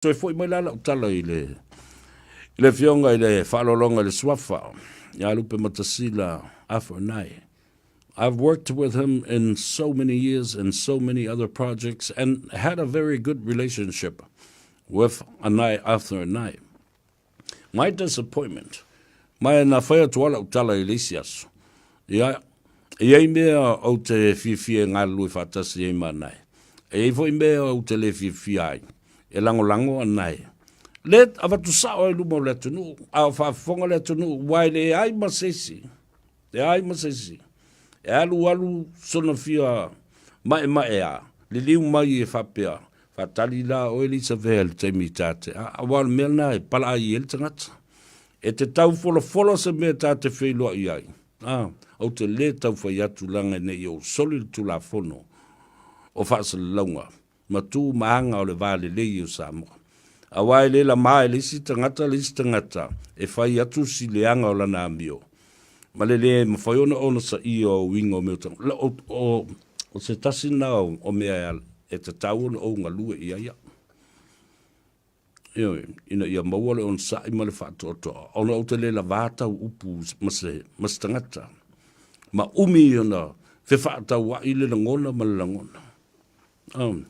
Toe foi mai la lau tala i le i le afioga i le faaaloaloga i le Suafa ia Lupematasila Afoanai. I've worked with him in so many years and so many other projects and had a very good relationship with Anae Arthur Anae. My disappointment, mai na whai atu ala tala i le isi aso. Ia, e iai mea ou te fiafia e galulue faatasi ai ma Anae. E iai foi mea ou te le fiafia ai e lagolago Anae. Le avatu sao ai luma o le atunuu, a o faafofoga le atunuu, ua e leai ma se isi, leai ma se isi e alualu sona fia maemaea, liliu mai e faapea, Faatali la oe Lisavea i le taimi ta te a, aua o le mea lena e palaai ai le tagata. E te tau folafola se mea ta te feiloai ai, a, ou te le tau fai atu leaga ne i ou soli le Tulafono o Faasalalauga ma tu ma aga o le va lelei o Samoa. Aua e le lama e le isi tagata le isi tagata e fai atu si leaga o lana amio, ma le le mafai ona onosaia o uiga o mea o, o, o se tasi lena o mea e tatau ona ou galue i ai au. Ioe, ina ia maua le onosai ma le faatoatoa, ona ou te le lavā tau upu ma se, ma se tagata, ma umi ona fefaataua'i le lagona ma le lagona. Um.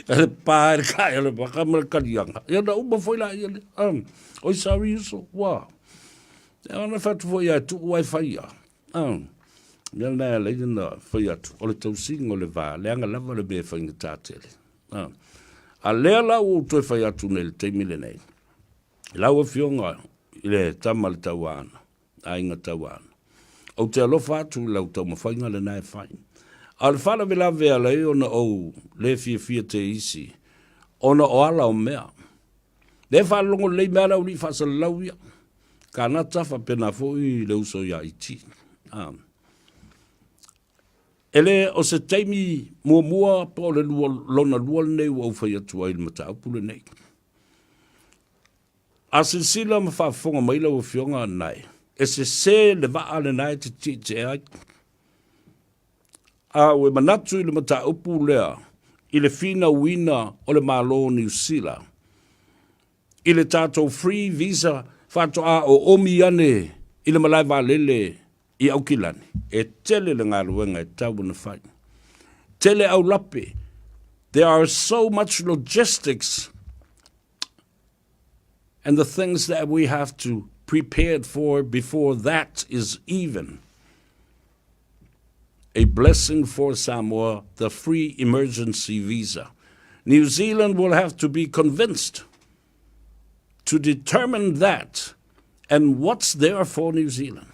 le pā e le kai o le waka ma le kalianga. Ia na uma foi la ia le. Um. Oi sorry uso, wa. E ona whatu foi ai tuu ai whaia. Um. Mea lena e ala ai ona fai atu, o le tausiga o le va, leaga lava le mea e faigata tele. A, a lea la ua ou toe fai atu nei i le taimi lenei, lau Afioga i le Tama a le Tauaana, Aiga Tauaana, ou te alofa atu i lau taumafaiga lena e fai. A o le faalavelave e ala ai ona ou le fiafia te isi, ona o ala o mea. Lea e faalogo lelei mea le aualii faasalalau ia. Kanata faapena foi le uso ia Iti. Ah. E le o se taimi muamua po o le lua, lona lua lenei ua ou fai atu ai i le mataupu lenei. A silasila ma faafofoga mai lau Afioga Anae, e sese le vaa lena e te tietie ai. A ua manatu i le mataupu lea i le finauina o le Malo o Niu Sila i le tatou free visa faatoa oomi ane i le malae vaalele i Aukilani, e tele le galuega e tatau ona fai. Tele aulape. There are so much logistics and the things that we have to prepared for before that is even a blessing for Samoa, the free emergency visa. New Zealand will have to be convinced to determine that and what's there for New Zealand.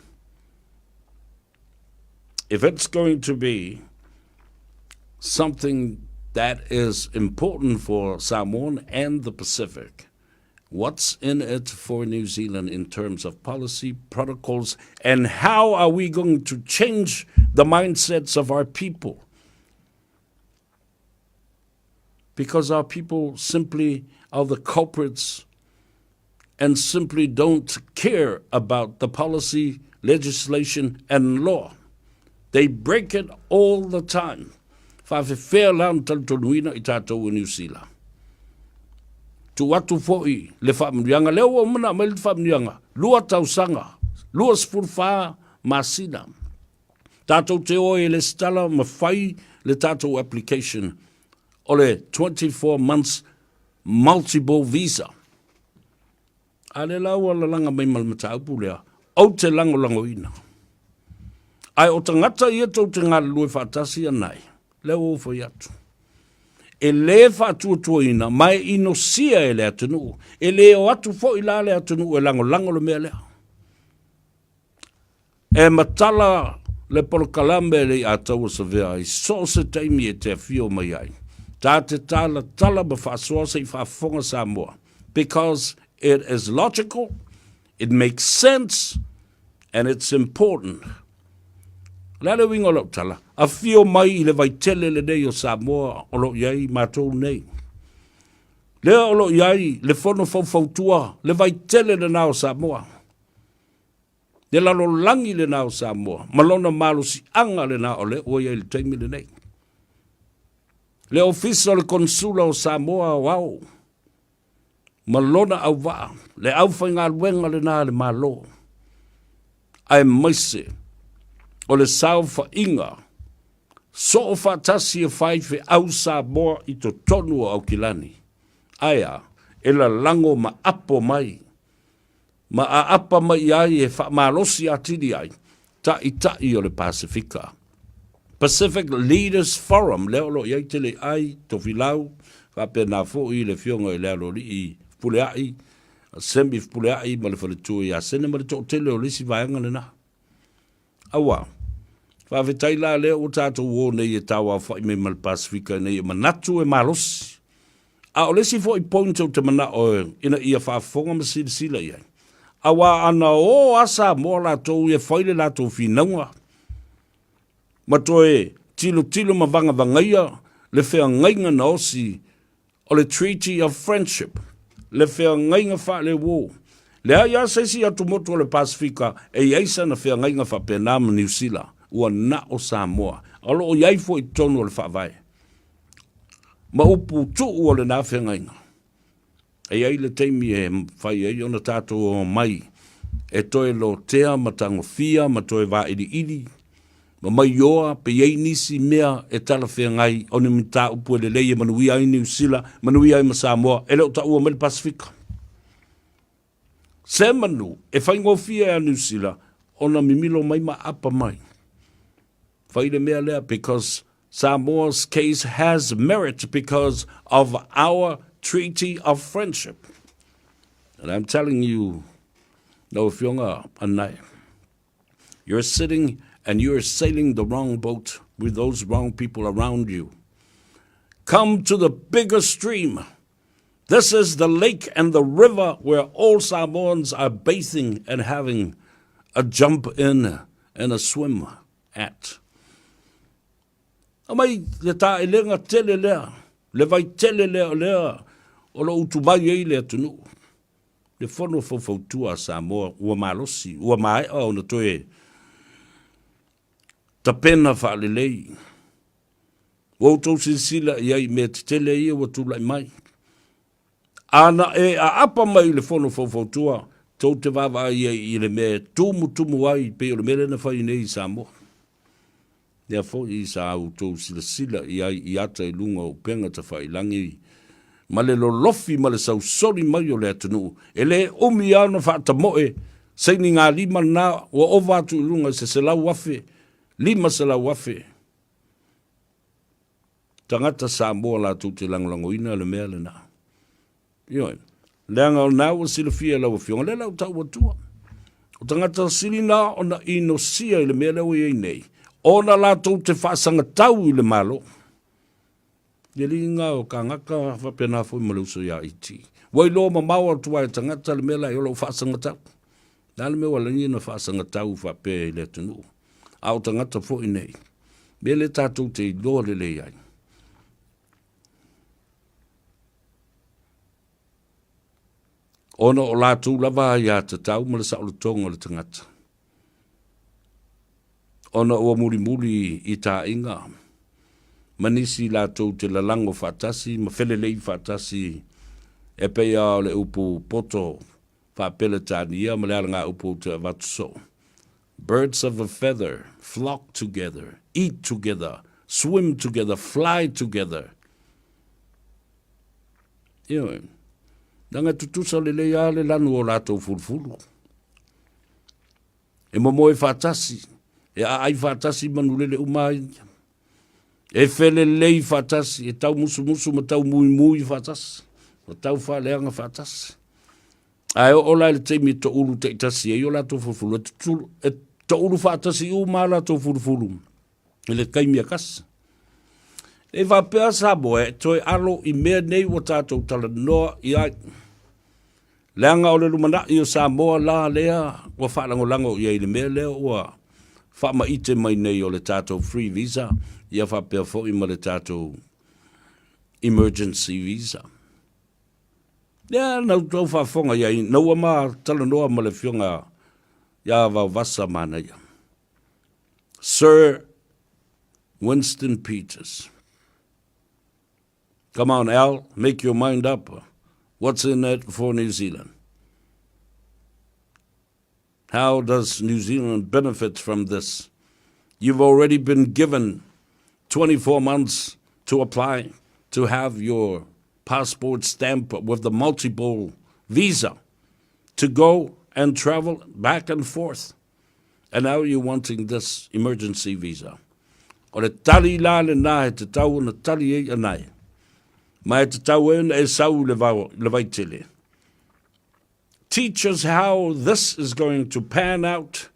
If it's going to be something that is important for Samoan and the Pacific, what's in it for New Zealand in terms of policy, protocols, and how are we going to change the mindsets of our people? Because our people simply are the culprits and simply don't care about the policy, legislation, and law. They break it all the time. Faafefea la ona talitonuina i tatou o Niu Sila? Tuu atu foi le faamanuiaga, lea ua uma ona aumai le faamanuiaga, lua tausaga, 24 masina. Tatou te o e lesitala ma fai le tatou application o le 24 months multiple visa. A lea la ua lalaga mai ma le mataupu lea, ou te lagolagoina. Ae o tagata ia tou te galulue faatasi anai, lea ua ou fai atu. E le faatuatuaina ma e inosia e le atunuu. E le o atu foi la le atunuu e lagolago le mea lea. E matala le polokalame e le i ataua savea i so o se taimi e te afio mai ai. Ta te talatala ma faasoa se i faafofoga Samoa because it is logical, it makes sense and it's important. O le a le uiga o lau tala? Afio mai i le vaitele lenei o Samoa o lo o i ai matou nei. Lea o lo o i ai le fono faufautua, le vaitele lena o Samoa. Le lalolagi lena o Samoa ma lona malosiaga lena o lea ua i ai i le taimi lenei. Le Ofisa o le Konesula o Samoa Aoao ma lona auvaa, le aufaigaluega lena a le Malo, aemaise o le saofaiga soofaatasi a faifeau Samoa i totonu o Aukilani. Ae a? E lalago ma apo mai ma aapa mai i ai e faamalosi atili ai Taitai o le Pasefika. Pacific Leaders Forum, lea o lo o i ai Teleiai, Tofilau, faapena foi le Afioga i le Aloalii Fepuleai, Semi Fepuleai ma le faletua ia Sene ma le toatele o le isi vaega lena. Aua, faafetai la lea ua tatou o nei e tauaofa'i mai ma le Pasefika ina ia manatu e malosi. A o le isi foi point ou te mana'o ina ia faafofoga ma silasila i ai, auā ana o a Samoa latou e fai le latou finauga ma toe tilotilo ma vagavagaia le feagaiga na osi o le Treaty of Friendship, le feagaiga faaleuō. Leai lava se isi atumotu o le Pasefika e i ai sana feagaiga faapena ma Niu Sila, ua na o Samoa. O lo o i ai foi i totonu o le Faavae ma upu tuu o lena feagaiga. E i ai le taimi e mafai ai ona tatou omai e toe lotea ma tagofia ma toe vailiili ma maioa pe i ai nisi mea e talafeagai o ni mataupu e lelei e manuia ai Niu Sila, manuia ai ma Samoa, e le o taua mai le Pasefika. Se manu e faigofie a Niu Sila ona mimilo mai ma aapa mai. Fai le mea lea because Samoa's case has merit because of our Treaty of Friendship. And I'm telling you, lau Afioga Anae, you're sitting and you're sailing the wrong boat with those wrong people around you. Come to the bigger stream. This is the lake and the river where all Samoans are bathing and having a jump in and a swim at. Aumai le taelega tele lea, le vai tele lea o lea o lo o utu mai ai le atunuu. Le fono faufautua a Samoa ua malosi, ua maea ona toe tapena faalelei. Ua outou silasila i ai i mea tetele ia ua tulai mai. Ana e aapa mai i le fono faufautua, tou te vaavaai ai i le mea e tumutumu ai pei o le mea lea na fai nei i Samoa. Lea foi sa outou silasila i ai i ata i luga o upega tafailangi ma le lolofi ma le sausoli mai o le atunuu, e le umi lava ona faatamoe sainigalima lena ua ova atu i luga i se 100,000, 500,000 tagata Samoa latou te lagolagoina le mea lena. Ioe, leaga o lena ua silafia e lau Afioga, lea la ua tau atua. O tagata sili na ona inosia i le mea lea ua i ai nei, ona latou te faasagatau i le Malo. Le liga o kagaka faapena foi ma le uso ia IT. Ua iloa mamao atu lava e tagata le mea la e ola ua faasagatau. Le a le mea ua lagi ona faasagatau faapea i le atunuu? A o tagata foi nei, mea lea tatou te iloa lelei ai. Ona o latou lava aiatatau ma le saolotoga o le tagata. Ona ua mulimuli i taaiga ma nisi latou te lalago faatasi ma felelei faatasi e pei lava o le upu poto faa-Peretania ma le alagaupu ou te avatu soo, Birds of a feather flock together, eat together, swim together, fly together. Ioe. Leaga e tutusa lelei lava le lanu o latou fulufulu. E momoe faatasi, e aai faatasi manulele uma ai. E felelei faatasi, e taumusumusu ma taumuimui faatasi, ma taufaaleaga faatasi. Ae oo la i le taimi e toulu taitasi ai o latou fulufulu, e, tutulu, e toulu faatasi uma a latou fulufulu i le taimi e tasi. E faapea Samoa e toe alo i mea nei ua tatou talanoa i ai. Leaga o le lumanai o Samoa la lea ua faalagolago i ai i le mea lea ua faamaite mai nei o le tatou free visa, ia faapea foi ma le tatou emergency visa. Lea na outou faafofoga i ai ina ua ma talanoa ma le Afioga ia Vaovasa Manaia, Sir Winston Peters. Come on, Al, make your mind up. What's in it for New Zealand? How does New Zealand benefit from this? You've already been given 24 months to apply to have your passport stamp with the multiple visa to go and travel back and forth. And now you're wanting this emergency visa. O le tali la lena he tatau ona tali ai anae. Ma e tatau e ona e sau le, vao, le vaitele. Teach us how this is going to pan out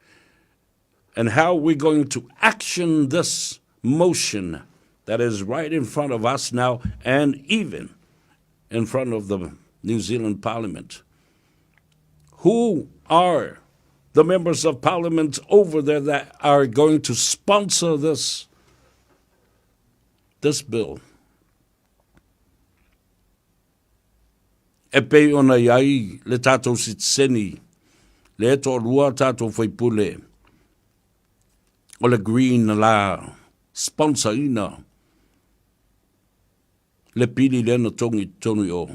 and how we're going to action this motion that is right in front of us now and even in front of the New Zealand Parliament. Who are the members of parliament over there that are going to sponsor this, this bill? E pei ona i ai le tātou sitiseni, le e toalua tātou faipule, o le Green la sponsor ina le pili lea na togi i totonu i o.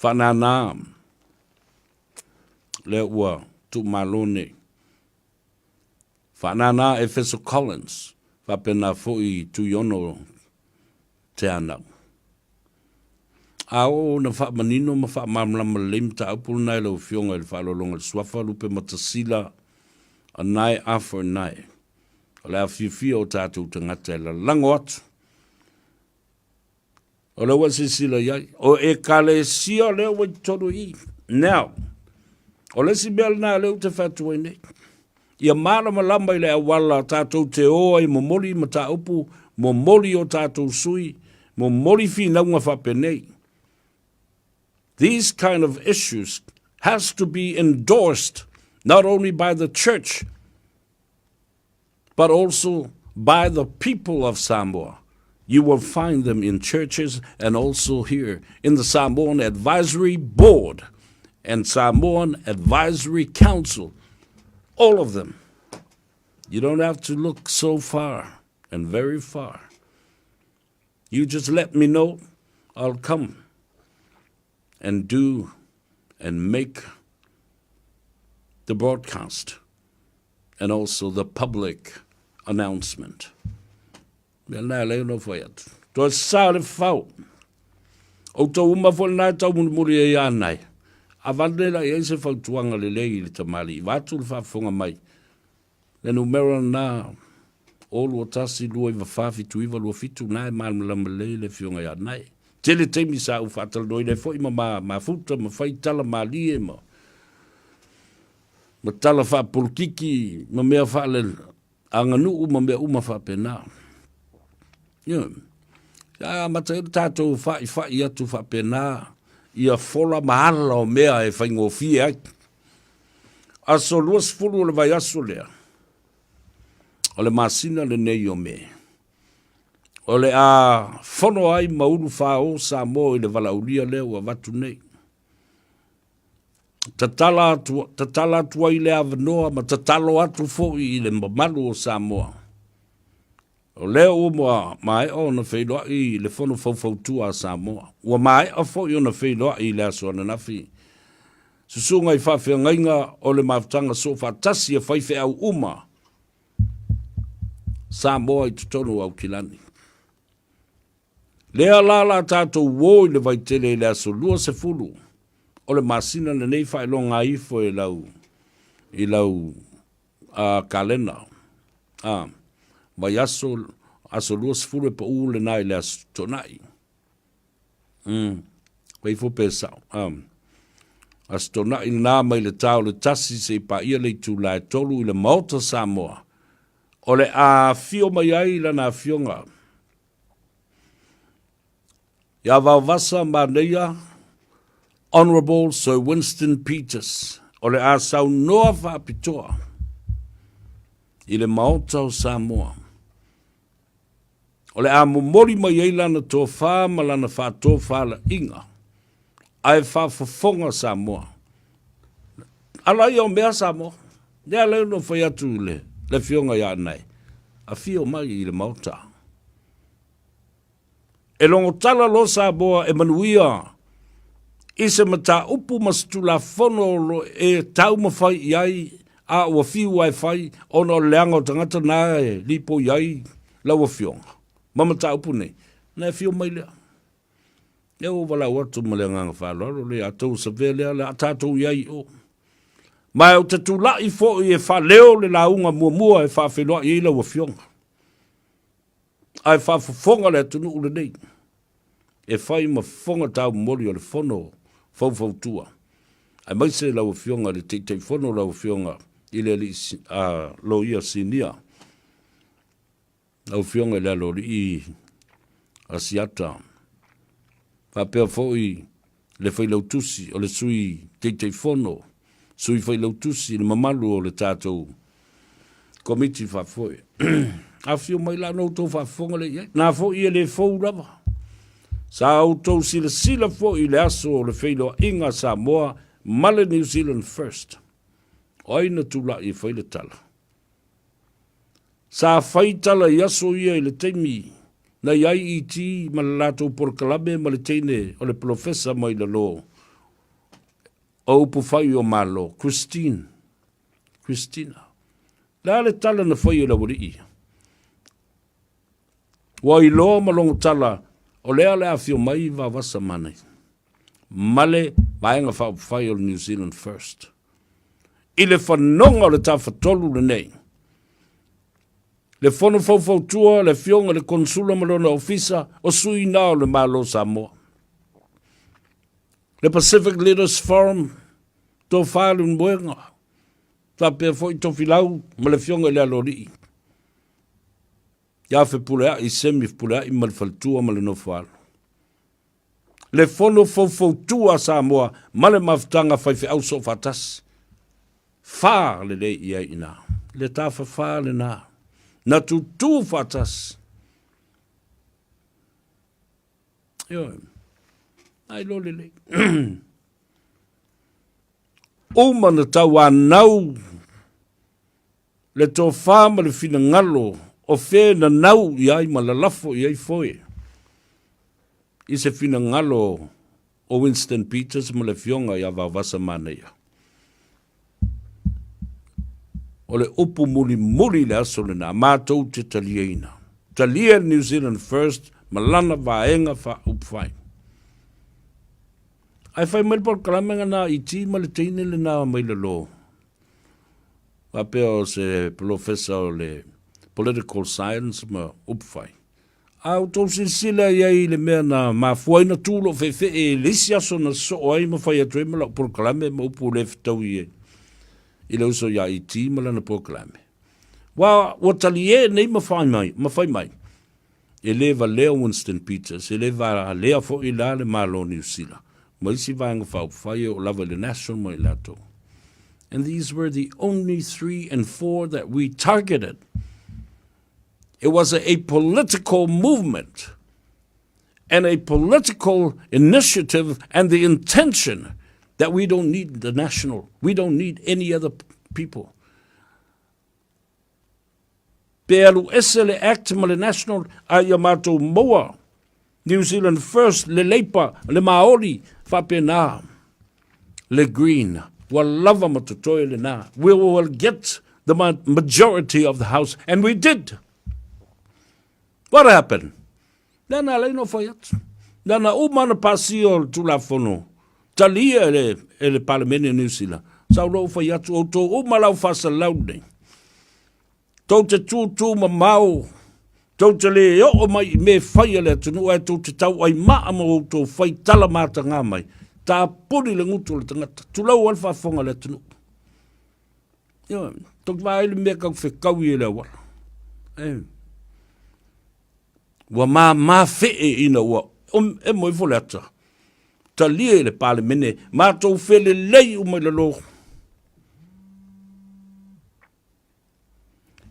Whanana lea ua tuumalo nei. Whanana Efeso Collins, faapena foi Tuiono Te Anau. A oo na faamanino ma faamalamalama lelei mataupu lena i lau Afioga i le Faaaloaloga i le Suafa Lupematasila Anae Arthur Nae. O le afiafia o tatou tagata e lalago atu. O lea ua silasila i ai, o Ekalesia lea ua i totonu i i. Now, o le isi mea lena lea ou te fai atu ai nei, ia malamalama i le auala tatou te o ai momoli mataupu, momoli o tatou sui, momoli finauga faapenei. These kind of issues has to be endorsed not only by the church, but also by the people of Samoa. You will find them in churches and also here in the Samoan Advisory Board and Samoan Advisory Council. All of them. You don't have to look so far and very far. You just let me know, I'll come and do and make the broadcast and also the public announcement. Mea nā leo no whai atu. Toa sa le whau. O tau uma fo nā tau mulimuli e ia nai. A vane la i se fautuanga le lei i le tamali. I vātu le whaafonga mai. Le numera nā o 21 2 9 4 7 9 2 7 nā e malamalama lelei le afioga ia Nae. Tele taimi sa ou faatalanoa ai foi ma ma mafuta ma fai tala malie ma ma tala faapolokiki ma mea faale aganuu ma mea uma faapena. Ioe. Sa amata ai le tatou faifai atu faapena ia fola ma ala o mea e faigofie ai. Aso 20 o le vaiaso lea, o le masina lenei o Me, o le a fono ai ma ulu fāō Samoa i le valaaulia lea ua avatu nei. Tatala atu, tatala atu ai le avanoa ma tatalo atu foi i le mamalu o Samoa. O lea ua maea ona feiloai i le Fono Faufautua a Samoa. Ua maea foi ona feiloai i le aso ananafi. Susuga i faafeagaiga o le mafutaga soofaatasi a faifeau uma Samoa i totonu o Aukilani. Lea la la tatou uo i le vaitele i le aso 20 o le masina lenei faailoga ifo e lau i lau a kalena a vaiaso aso 20 e pau lena i le aso Toonai. Fai ifo pe sao. Aso Toonai lena mai le ta o le 1 seia paia le itula e 3 i le Maota Samoa. O le a afio mai ai lana afioga ia Vaovasa Manaia Honourable Sir Winston Peters, o le a saunoa faapitoa i le Maota o Samoa. O le a momoli mai ai lana tofa ma lana faatofalaiga, ae faafofoga Samoa. Ala ia o mea Samoa. Lea lea na fai atu le, le afioga ia Anae, afio mai i le Maota. E logo tala loa Samoa e manuia i se mataupu ma se Tulafono o lo e taumafai i ai a ua fiu lava e fai ona o le leaga o tagata na e lipoi ai lau Afioga ma mataupu nei, ona e afio mai lea. Lea ua ou valaau atu ma le agaga faaaloalo le a tou savea lea le a tatou i ai i o. Ma ou te tulai foi e faaleo le lauga muamua e faafeiloai ai lau Afioga. Ae faafofoga le atunuu lenei e fai ma fofoga taumoli o le Fono Faufautua, aemaise lau Afioga i le Taitaifono, lau Afioga i le Alii Loia Sinia, lau Afioga i le Aloalii Asiata, faapea foi le Failautusi o le Sui Taitaifono, Sui Failautusi, le mamalu o le tatou Komiti Faafoe. Afifio mai la ona outou faafofoga lea i ai. Na foi e le fou lava. Sa outou silasila foi i le aso o le feiloaiga a Samoa ma le New Zealand First. O ai na tulai e fai le tala? Sa fai tala i aso ia i le taimi na i ai ET ma le latou polokalame ma le teine o le polofesa mai lalo o upufai o Malo, Christine, Christina. Le a le tala na fai e le aualii ia? Ua iloa ma logo tala o lea o le a afio mai Vavasa Manaia ma le Vaega Faaupufai o le New Zealand First i le fanoga o le Tafatolu lenei. Le Fono Faufautua, le Afioga i le Konesula ma lona Ofisa, o sui na o le Malo o Samoa. Le Pacific Leaders Forum, Tofa Leulumoega, faapea foi Tofilau ma le Afioga i le Aloalii ia Fepuleai, Semi Fepuleai ma le faletua ma le nofoalo. Le Fono Faufautua a Samoa ma le Mafutaga Faifeau Soofaatasi. Fā lelei i ai i ina. Le tafafā lenā. Na tutū faatasi. Ioe. Ai lo lelei. Uma na tauanau le tofa ma le finagalo o fea e nanau i ai ma lalafo i ai foe i se finagalo o Winston Peters ma le Afioga ia Vaovasa Manaia. O le upu mulimuli i le aso lena, matou te taliaina. Talia le New Zealand First ma lana vaega faaupufai. Ae fai mai le polokalame lena i ti ma le teine lena mai lalo. Faapea o se polofesa o le political science ma upufai. A outou silasila i ai i le mea na mafua ai na tu lou feefee i le isi aso na sosoo ai ma fai atu ai ma lau polokalame ma upu le fetaui ai i le uso ia ET ma lana polokalame. Ua, ua talie nei ma fai mai, ma fai mai. E le valea Winston Peters, e le valea foi la le Malo o Niu Sila, ma isi vaega faaupufai e oo lava i le National ma i latou. And these were the only three and four that we targeted. It was a political movement and a political initiative and the intention that we don't need the national, we don't need any other people. Pe alu ese le Act ma le National a ia matou maua New Zealand First, le Leipa, le Maori, faapena le Green. Ua lava ma totoe lena. We will get the majority of the house and we did. What happened? Lea na alai no fai atu. Lea na uma na pasia o le Tulafono talia e le, e le Palemene o Niu Sila. Sa ou lou fai atu, outou uma lau faasalau nei. Tou te tūtū mamao, tou te le oo mai i mea e fai a le atunuu ae tou te tauai maa ma outou fai tala matagā mai. Tapuni le gutu o le tagata. Tulou ai le faafofoga a le atunuu. Ioe, tou te vaai i le mea kau fekaui e le auala. E. Ua māmā fee ina ua emo ifo le ata. Talia i le Palemene, matou felelei uma i lalo.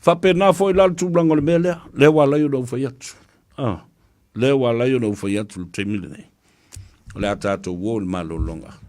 Faapena foi la le tulaga o le mea lea, lea ua alai ona ou fai atu. Ah, lea ua alai ona ou fai atu i le taimi lenei. O le a tatou o i le malologa.